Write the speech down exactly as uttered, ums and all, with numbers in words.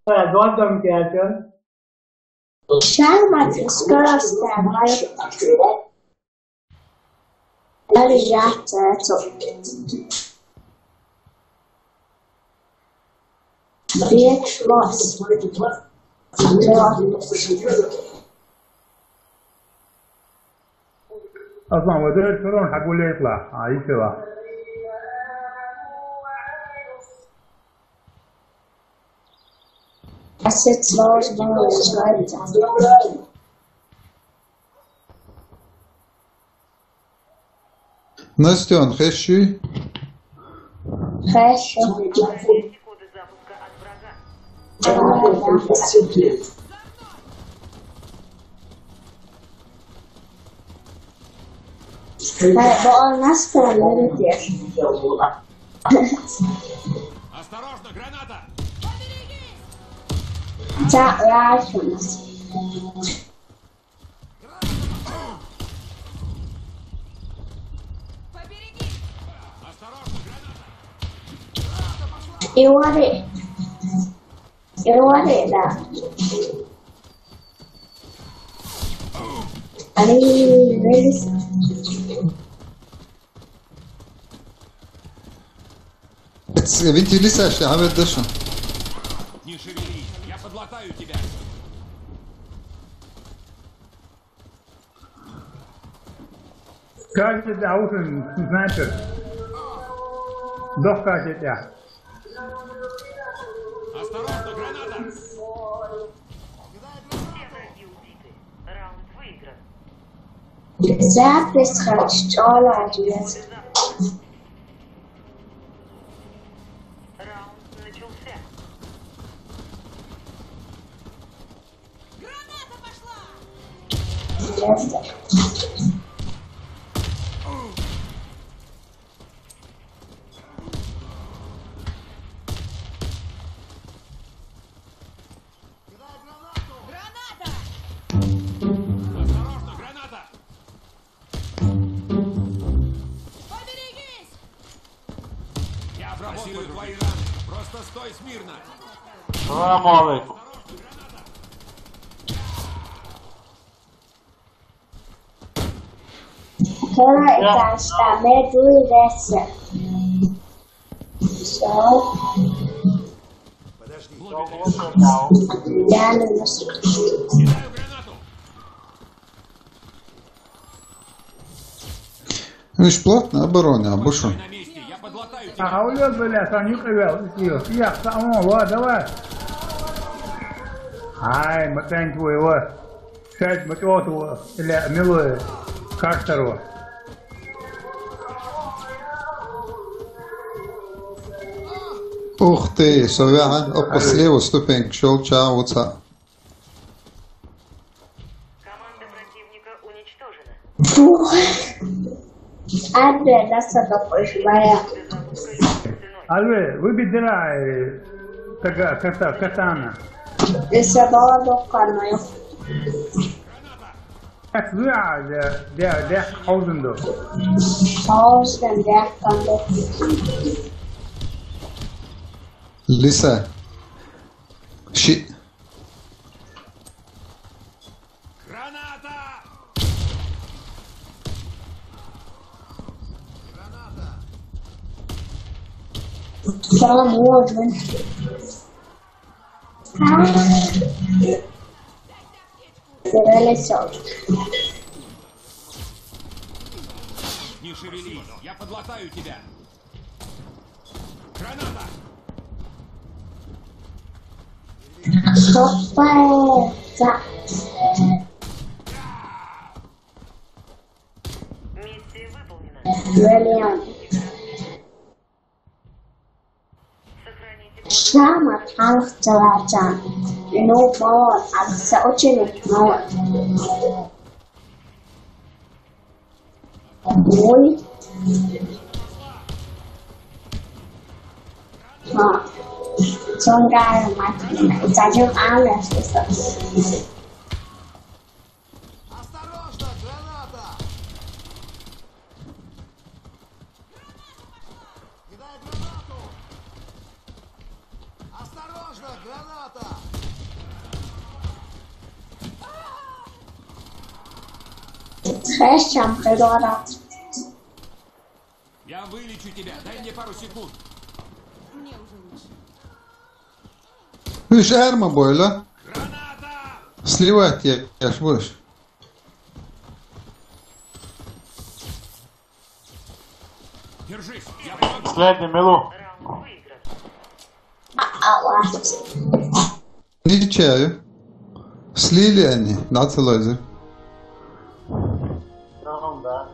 Ладно, дядя. Сейчас, скоро вставай. Лежать, это. Пришлось. اصلا ودير فرعون حقول يطلع، آه، يطلع. Asset loss bonus. Настя, он хэши? Хэши. Осторожно, граната! Осторожно, граната! И вари. И вари, да. Они вылез. Винтилиса, что, а вы дальше? Не шевелись, я подлатаю тебя. Каждый аутом снайпер. Дох каждый, я. Осторожно, граната! Все враги убиты. Раунд выигран. Запись хочу. Раунд начался. Граната пошла! Граната! Осторожно, граната! Поберегись! Я обработаю твои раны. Просто стой смирно. Салам алейкум. Sonra itaşta medui verse. Все. Подожди, я не нашел. Ну ж плотно оборона, а бо шо? А улез, бля, там не кривел, я, я, давай. Ай, матеньку его. Шесть матёту, или милую Картеру. Ух ты, совяга, опа, слева ступенька, шёл, ча, вот са. Команда противника уничтожена. Фу. Армия нас атакует, моя. Алве, выбей дыра, э, кага-, ката-, катана. Если была докканая. Как вы, а, да, да, да, хаузен до. Хаузен, да, там до. Лиса. Ши- Граната! Граната! Там можно. А. Перелетел. Не шевелись, я подлатаю тебя. Граната! Опа! Миссия выполнена. Бrilliant. Сохраните. Шама танк чалача. Ну, вот, а все очень много. Ой. А. Сонгара мать. Зачем она что? Осторожно, граната! Кидай гранату! Осторожно, граната! Хай чамтай дорад. Я вылечу тебя, дай мне пару секунд. Üç erma böyle. Slivat ya, yaş boş. Держись, я помогу. Последний Милу. Ала. Niçeyi? Slili yani. Nasıl olacak? Tamam da.